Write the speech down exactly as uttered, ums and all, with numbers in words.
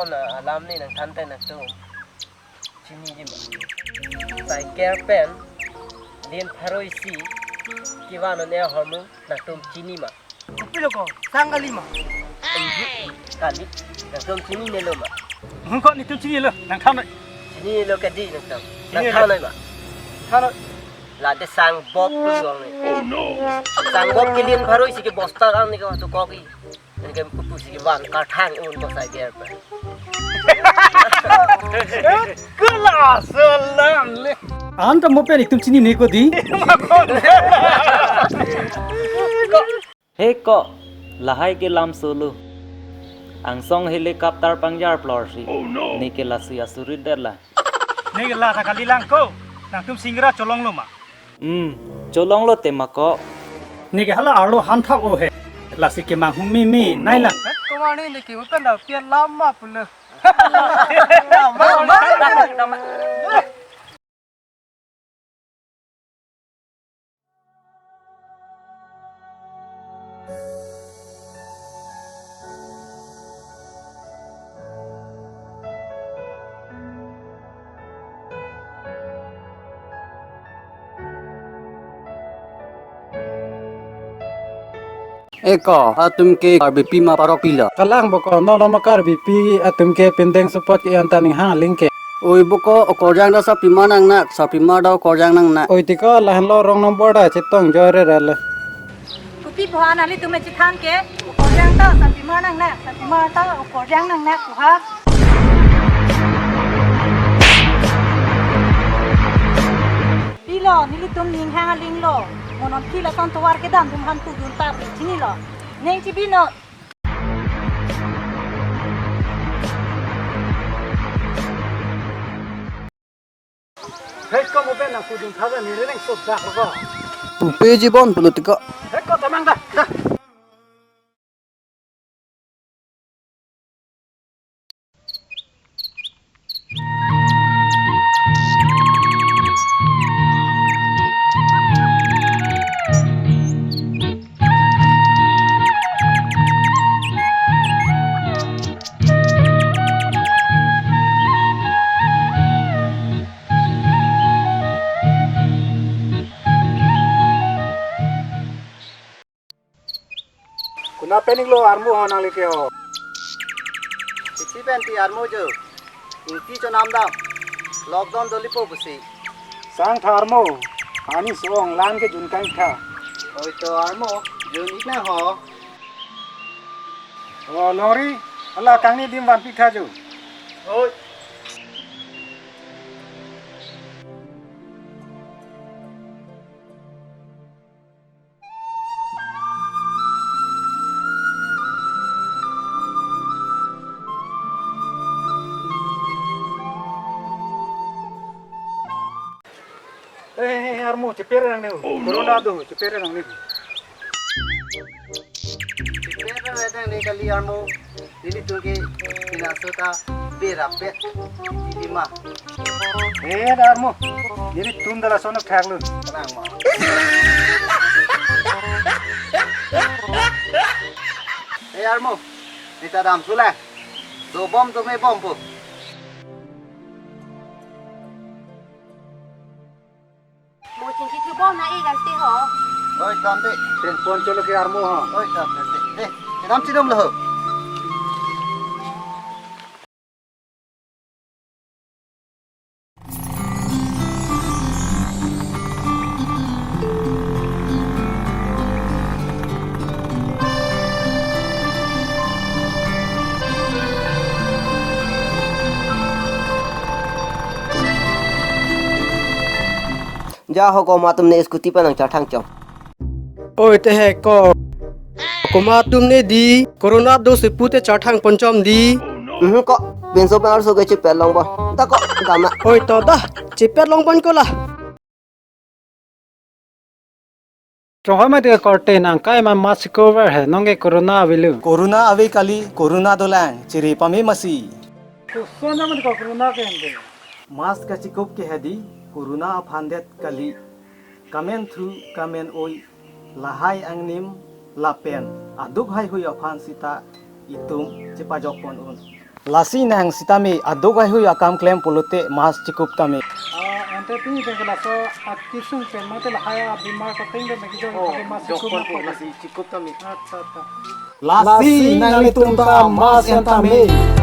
Kona alam ni nangthan te nangtum chiniji ma? Sai ker pen din pharo isi kevan un-e ahormu nangtum chini ma? Kopi lo ko, sang kali ma? Kali, nangtum chininelo ma? Hung ko, netum chinilo, nangthan noi. Chininelo kadi nangtum? Chinilo. Nangthan noi ma? Than noi. Lade sang bop tu yong ni. Sang bop ke din pharo isi ke bosta kang ni ko tu koki. Ini ke pupu si van karthang un ko sai ker pen. Kela selam le. Anta mo pen netum chinine ko di. He ko, lahai ke lam solo. Angsong helicopter pangjar plor si. Ne ke lasi asurit det la. Ne ke la ta kali lang ko. Nangtum singra cholonglo ma? Hmm, cholonglo tema ko. Ne ke hala arlo han thap o he. Lasi ke manghumeme nai la. Koma ne ne ke utan da pian lama pulo. Eko, atum ke Karbipi ma parok pilo? Kalang boko, no no ma Karbipi atum ke pindeng support ke anta ning hang aling ke. Oi boko, okorjang da sapima nangnak, sapima da okorjang nangnak. Oi tiko, lahenlo wrong number da chetong joy re rale. Kopi boha nanglitum chethan ke, okorjang ta sapima nangnak, sapima ta okorjang nangnak, kuha. Pilo, nelitum ning hang aling lo. Monon pilo ton tovar kedam dum han tu dun tar di chini lo. Neng chibi non. Hei, ko mo pen nang pudun thaga ni reng so dak ko. Pupe jibon pulo tiko. Hei, ko tamang da. Da. Kuna pening lo armu ho nangli ke ho. Siksi pen ti armu jo. Ingti chonam dam. Lockdown dolipo pusi. Sang tha armu. Ani suong lan ke jun kang tha. Oi to armu. Jun ikna ho. O longri. Ala kangni dim van pik tha jo. Oi. Eh, eh, eh, armu, cheper nang ne. Oh, no. Corona do, cheper nang ne. Cheper nang ne kali armu. Nelitum ke pinaso ta berapet di lima. Eh, da armu. Nelitum da lason thak lo. Tenang, ma. Eh, armu. Neta dam sulang. Do bom do me bom po. Mo chingki thu bom na e ganti ho. Oi, tam de. Pen pon cholo ke armu ho. Oi, tam de. De, kedam chidom lo ho. Ja ho, komat atum ne scooty pen nang charthang chom. Oi te he ko. Komat atum ne di corona do si pute charthang ponchom di. Mhm ko. Pinso pen arso ke chepet long bon. Da ko, dam na. Oi to da, chepet long bon ko la. Chonghoi mati korte nang kai ma mask cover he nong ke corona avelo. Corona ave kali, corona dolang, chiri pame masi. Koson na mati ko corona ke hende. Mask kachikup ke hedi, corona aphan det kali. Kamen thu, kamen oi, lahai angnim, lapen, aduk haihui aphan sita, itum chepajok pon un. Lasi nang sitame aduk ahui akam klem pulote mask chikup tame. Ah, ante pini pen ke laso akisung pen mate lahai abimar koteng do nagi jo Oh, mask chikup jokpon ke nang. Lasi chikup tame. Acha, acha. Lasi nanglitum ta mask en tame.